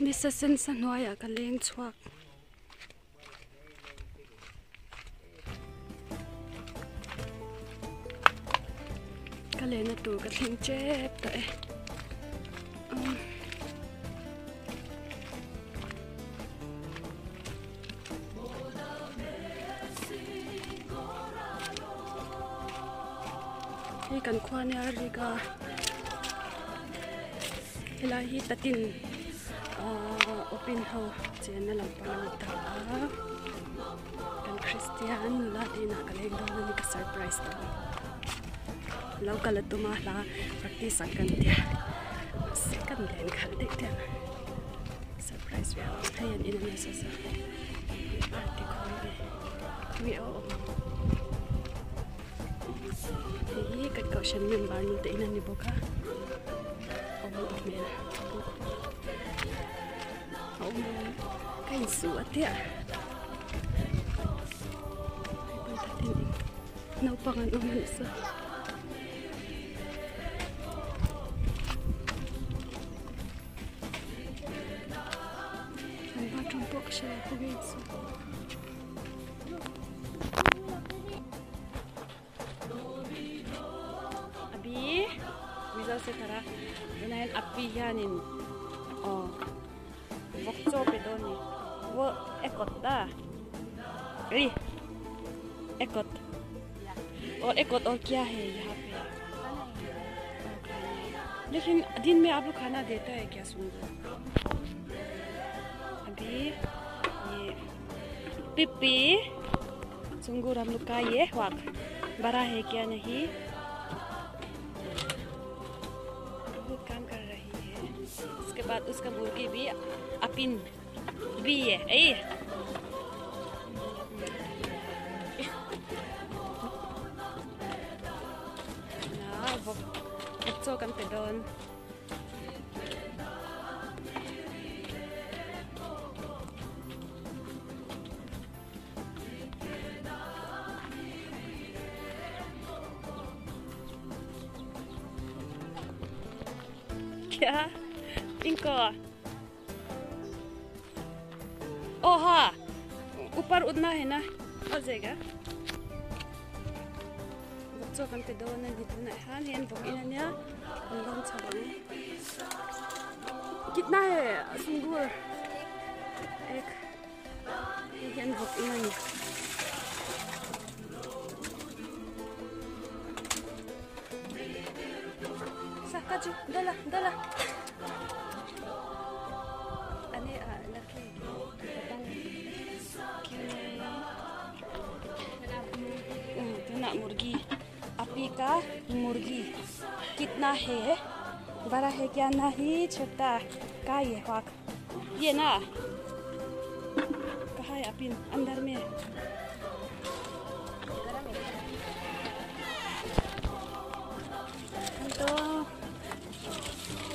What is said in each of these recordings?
Nisa sen sa hnuaiah ka leng chhuak. Ka lehna tur ka thleng tep tawh e. Hei kan khua nia rik a helai hi tatin ahh awpin ho chenna lampang a ni ta a kan kristian nula te inah ka leng dawn a ni ka surprise dawn lo kal a tum a hla practice ang kan tia mahse kan len khalh daih te ang surprise viau ang hei an in a nia saw saw party khawi ve mi aw awm ang hei hi kan kohhran member nu te in a ni bawk a awm a hmel bawk a awm ka insuh a tia naupang an awm a nih saw. An bathroom pawh ka hre lo khaw nge chu. Abi Mizo se thara tunah hian api hianin aw vawk chaw pe dawn ni wo ekawt ta ri ekawt aw ekawt aw kya hai yaha pe lekin din mein aap log khana deta hai kya sungur abi ye pipi sungur hum log ka ye wak bara hai kya nahi बहुत काम कर रही है उसके बाद उसका मुर्गी भी अपिन भी है ए chaw kan pe dawn. Kya? Inko. ओ हाँ ऊपर उड़ना है ना हो जाएगा chaw kan pe dawn a ni tunah hian hei an vawk in ania an rawn chho ang kitna he sungur ek hei hi an vawk in a ni. Kaju dala dala ane a lakhi tunah murgi api ka murgi kitna he bara he kya nahi chota ka ye wak ye na kaha hai apin andar mein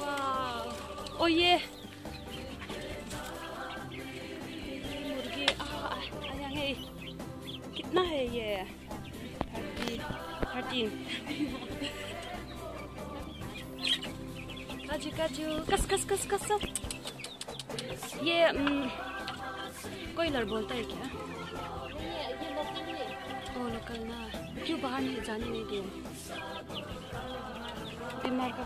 wow oh ye murgi ah ayang hei kitna hai ye 30 13 kaju kaju kas kas kas kas ये कोयलर बोलता है क्या ये लोकल है ओ लोकल ना क्यों बाहर नहीं जाने नहीं दिया बीमार का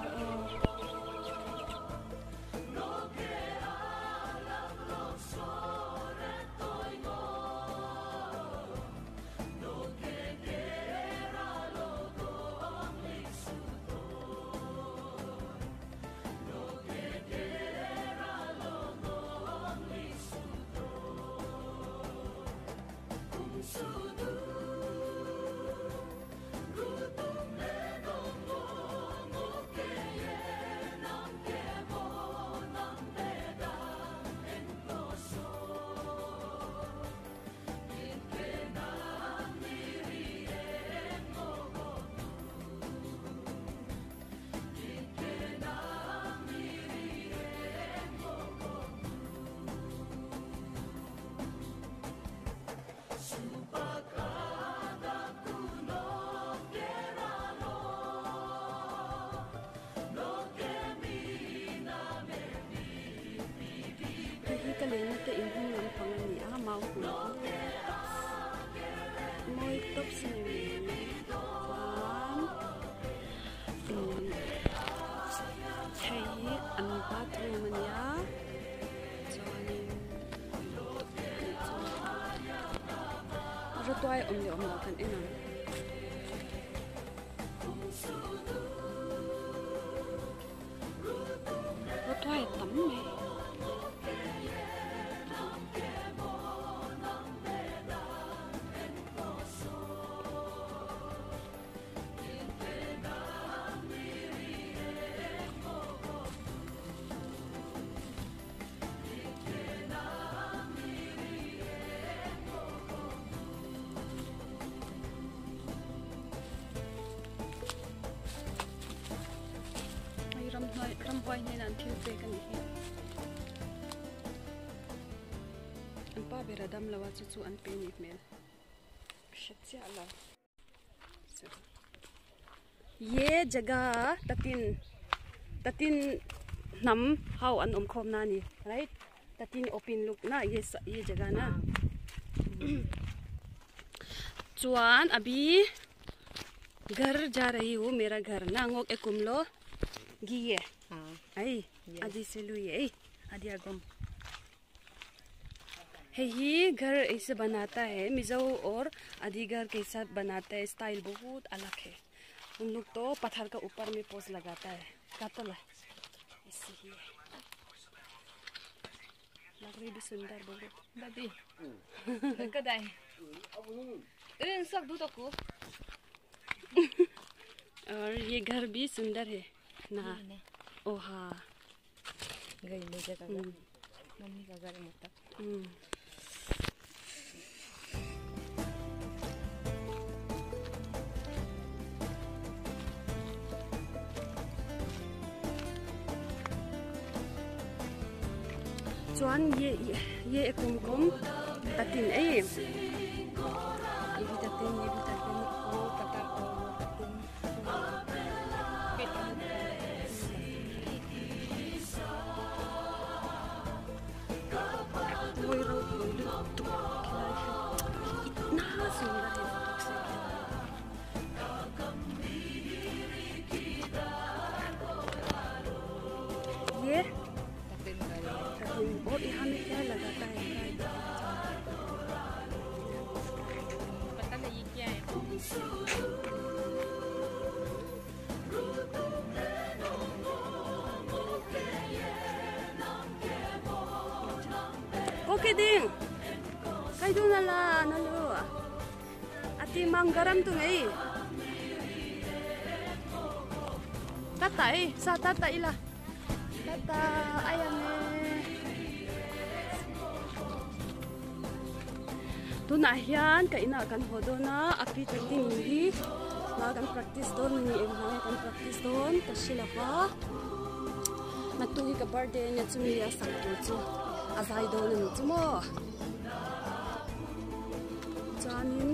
ka lenna te in hnung lampang a ni a mau hmun mawi tawps mawi tawps a ni mai chuan umm hei hi an bathroom a nia chuanin rawtuai awm leh awm loh kan en ang. Rawtuai a tam mai. Hei ramhnuai ramhuai hnenah an thil pek a nih hi an pa ber a dam lo a chu chu an pe nih hmel ka hre chiah lo. Ye jaga tatin tatin hnam ho an awm khawm na a ni right tatin awpin luk na ye ye jaga na chuan a bi ghar ja rahi hu mera ghar na ngawk e kum lo gi ye ai adi selu ye ei adi agawm. Hei hi ghar aise banata hai mizo aur adi ghar kaisa banata hai style bahut alag hai un log toh pathar ka upar mein post lagata hai katla aise hi hai lakri bhi sundar bahut dadi kadai aur ye ghar bhi sundar hai na oh ha. Chuan ye ye kum kum tatin ei ye bi tatin ye bi tatin Mawi ropui lutuk khilai khi itna sundar hai lutuk se ye aur यहाँ में क्या लगाता है पता नहीं ये क्या है Okay ding. Kai du na la na lu. Ati mang garam tu ngei. Tata eh, sa tata ila. Tata ayam e. Tunah hian ka inah kan haw dawn a, a pi ta ding hi hna kan practice dawn a ni eng hna nge kan practice dawn ka hre lo va naktuk hi ka birthday ania chumi a sak tur chu a zai dawn a ni chu maw chuanin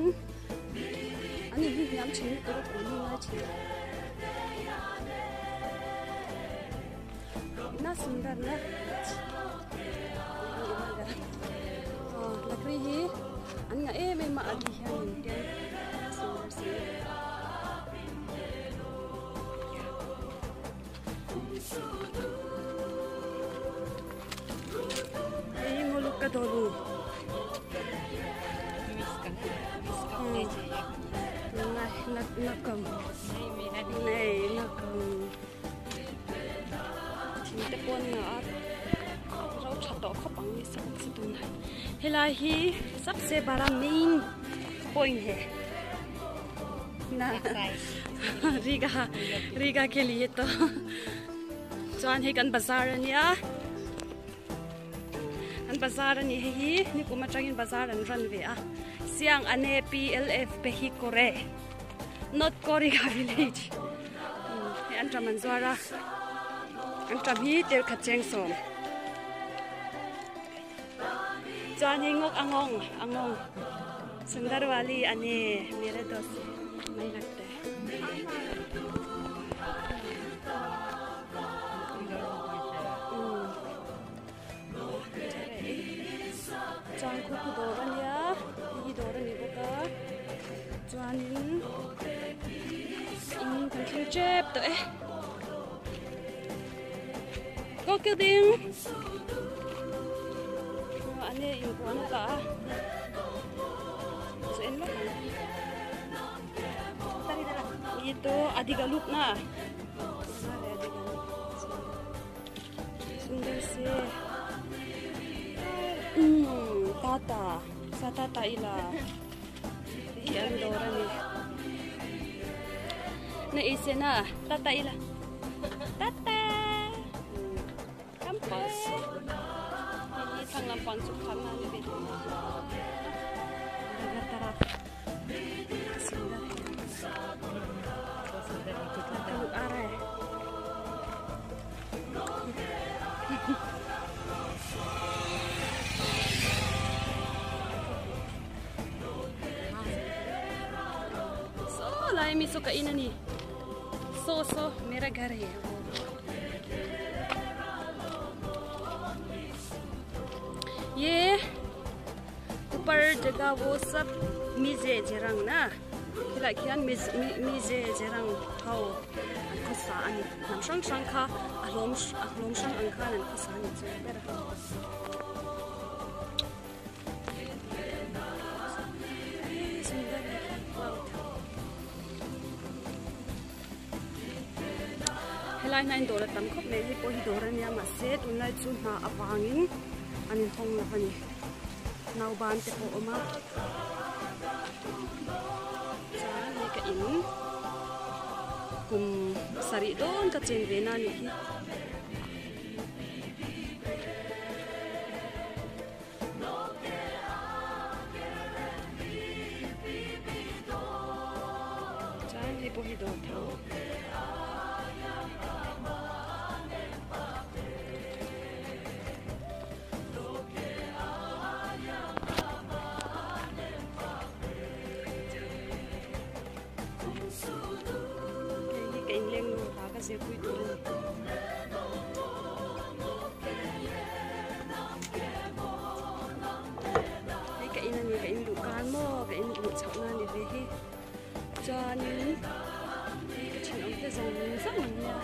an in hi hniam thin lutuk a kun hi ngai thin itna sundar na. Lakri hi an ngah em em a ali hianin ten sundar si hei hi ngawluk ka dawlu nei nakam thing te pawh an ngah a ro tha tawh khawp ang ni sak chu tunah helai hi sabse bara main point he na riga riga ke liye toh chuan hei kan bazar ania an bazar ani hei hi nikum atangin bazar an run ve a siang ane plf pe hi kore north koriga village hei an ṭam an zuar a an ṭam hi tel khat cheng sawm chuan hei ngawk a ngawng a ngawng sundar wali ane mere dost mai lagta hai. Chuan khu khu dawr a nia hei hi dawr a ni bawk a chuanin in kan thleng tep tawh e kawngka ding a ne inbuan a tah a chu en lawk ang ito adigaluk na sundar se umm tata sa tata ila hei hi an dawr a ni na ei se na tata ila tata kampai hei hi thlang lampang chu khak na ni ve thung a sundar Saw lai mi chu ka in a ni saw saw mera ghar hai ye upar jagah wo sab mize zerang na khilai khian mize zerang ho an khawsa a ni hnam hrang hrang kha a hlawm a hlawm hrang ang khan an khawsa a ni chu ber a. Helai hian dawr a tam khawp mai hei pawh hi dawr a nia mahse tunlai chu hna avangin an inhawng lo a ni nauban te pawh a awm a chuan hei ka in kum sarih dawn ka chen ve na a nih hi. Chuan hei pawh hi dawr tho. Hei hi ka inleng nu hla ka zirpui tur a ni. Hei ka in a ni ka in luh kar maw ka in luh chhoh na a ni ve hi chuanin hei ka thenawm te zawng zawng an nia.